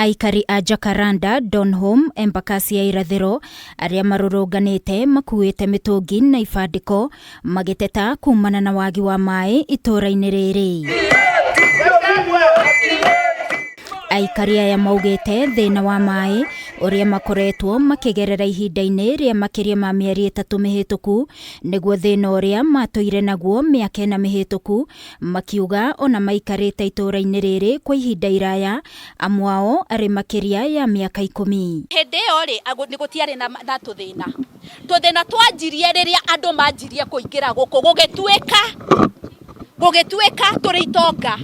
Aikari a Jacaranda, Donholm, Embakasi ya Irathĩro arĩa marũrũnganĩte makuĩte mĩtũngi na ibandĩko magĩteta kumana na wagi wa maĩ itũũra-inĩ rĩrĩ. Aikari aya maugĩte thĩna wa maĩ ũrĩa makoretwo makĩgerera ihinda-inĩ rĩa makĩria ma mĩeri 3 mĩhĩtũku nĩguo thĩna ũrĩa matũire naguo mĩaka 4 mĩhĩtũku, makiuga ona maikarĩte itũũra-inĩ rĩrĩ kwa ihinda iraya, amwe ao arĩ makĩria ya mĩaka 10. Hĩndĩ ĩyo rĩ, nĩ gũtiarĩ na tũthĩna. Tũthĩna twanjirie rĩrĩa andũ manjirie kũingĩra gũkũ, gũgĩtuĩka tũrĩ itonga,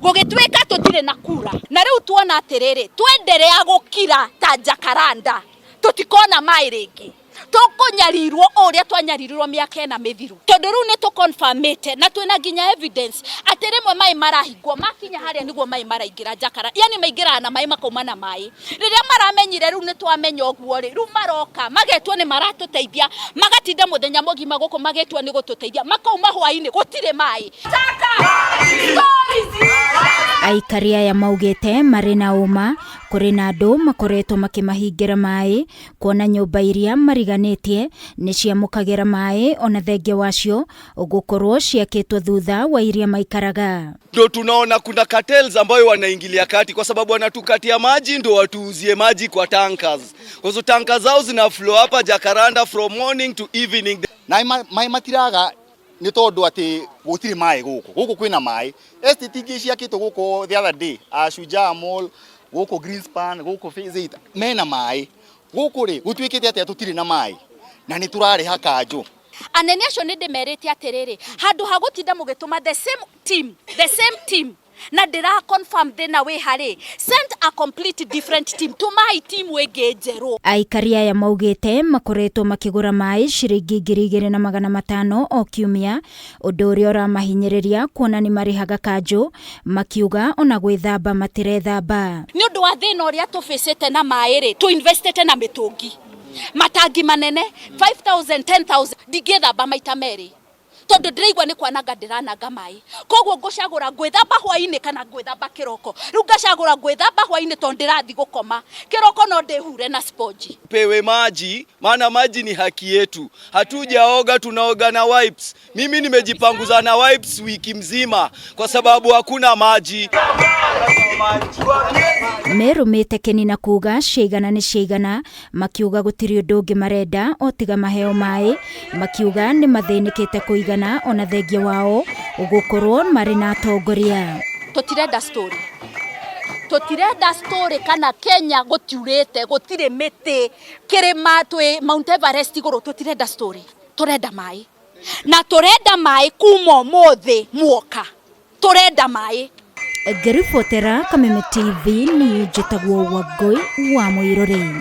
gũgĩtuĩka tũtirĩ na kura. Na rĩu tuona atĩrĩrĩ, twenderea gũkira ta Jacaranda, tũtikona maĩ rĩngĩ. Tũkũnyarirwo o ũrĩa twanyaririrwo mĩaka 4 mĩthiru, tondũ rĩu nĩ tũconfirmĩte na twĩna nginya evidence atĩ rĩmwe maĩ marahingwo, makinya harĩa nĩguo maĩ maraingĩra Jacaranda, yani maingĩraga na maĩ makauma na maĩ. Rĩrĩa maramenyire rĩu nĩ twamenya ũguo rĩ, rĩu maroka magetwo nĩ maratũteithia, magatinda mũthenya mũgima gũkũ magetwo nĩ gũtũteithia, makauma hwainĩ gũtirĩ maĩ. Aikari aya maugĩte marĩ na ũma kũrĩ na andũ makoretwo makĩmahingĩra maĩ, kuona nyũmba iria mariganĩtie nĩ ciamũkagĩra maĩ ona thengia wacio gũkorwo ciakĩtwo thutha wa iria maikaraga. Ndio tunaona kuna cartels ambayo wanaingilia kati kwa sababu wanatukatia maji ndio watuuzie maji kwa tankers. Kwa sababu tankers zao zina flow hapa Jacaranda from morning to evening. Na mai matiraga nĩ tondũ atĩ gũtirĩ maĩ gũkũ. Gũkũ kwĩna maĩ. Estate ingĩ ciakĩtwo gũkũ the other day, Shujaa Mall, gũkũ Greenspan, gũkũ Phase 8, mena maĩ. Gũkũ rĩ, gũtuĩkĩte atĩa tũtirĩ na maĩ? Na nĩ tũrarĩha kanjũ. Anene acio nĩ ndĩmerĩte atĩrĩrĩ, handũ ha gũtinda mũgĩtũma the same team, the same team, na ndĩra confirm thĩna wĩ harĩ, send a complete different team, tũmai team ĩngĩ njerũ. Aikari aya maugĩte makoretwo makĩgũra maĩ ciringi 2500 o kiumia, ũndũ ũrĩa ũramahinyĩrĩria kuona nĩ marĩhaga kanjũ, makiuga ona gwĩthamba matirethamba. Nĩ ũndũ wa thĩna ũrĩa tũbĩcĩte na maĩ rĩ, tũinvestĩte na mĩtũngi, matangi manene 5000, 10000, ndingĩthamba maita merĩ tondũ ndĩraigua nĩ kwananga ndĩrananga maĩ. Koguo ngũcagũra ngwĩthamba hwainĩ kana ngwĩthamba kĩroko. Rĩu ngacagũra ngwĩthamba hwainĩ tondũ ndĩrathiĩ gũkoma. Kĩroko no ndĩhure na sponge. Pewe maji, maana maji ni haki yetu. Hatujaoga, tunaoga na wipes. Mimi nimejipanguza na wipes wiki mzima kwa sababu hakuna maji. Merumĩte keni na kuga ciigana nĩ ciigana, makiuga gũtirĩ ũndũ ũngĩ marenda o tiga maheo maĩ, makiuga nĩ mathĩnĩkĩte kũigana ona thengia wao gũkorwo marĩ na atongoria. Tũtirenda story. Tũtirenda story kana Kenya gũtiurĩte, gũtirĩ mĩtĩ, kĩrĩma twĩ Mount Everest igũrũ, tũtirenda story. Tũrenda maĩ. Na tũrenda maĩ kuma ũmũthĩ muoka. Tũrenda maĩ. Ngĩribotera Kameme TV, niĩ njĩtagwo Wangũi wa Mũirũrĩ.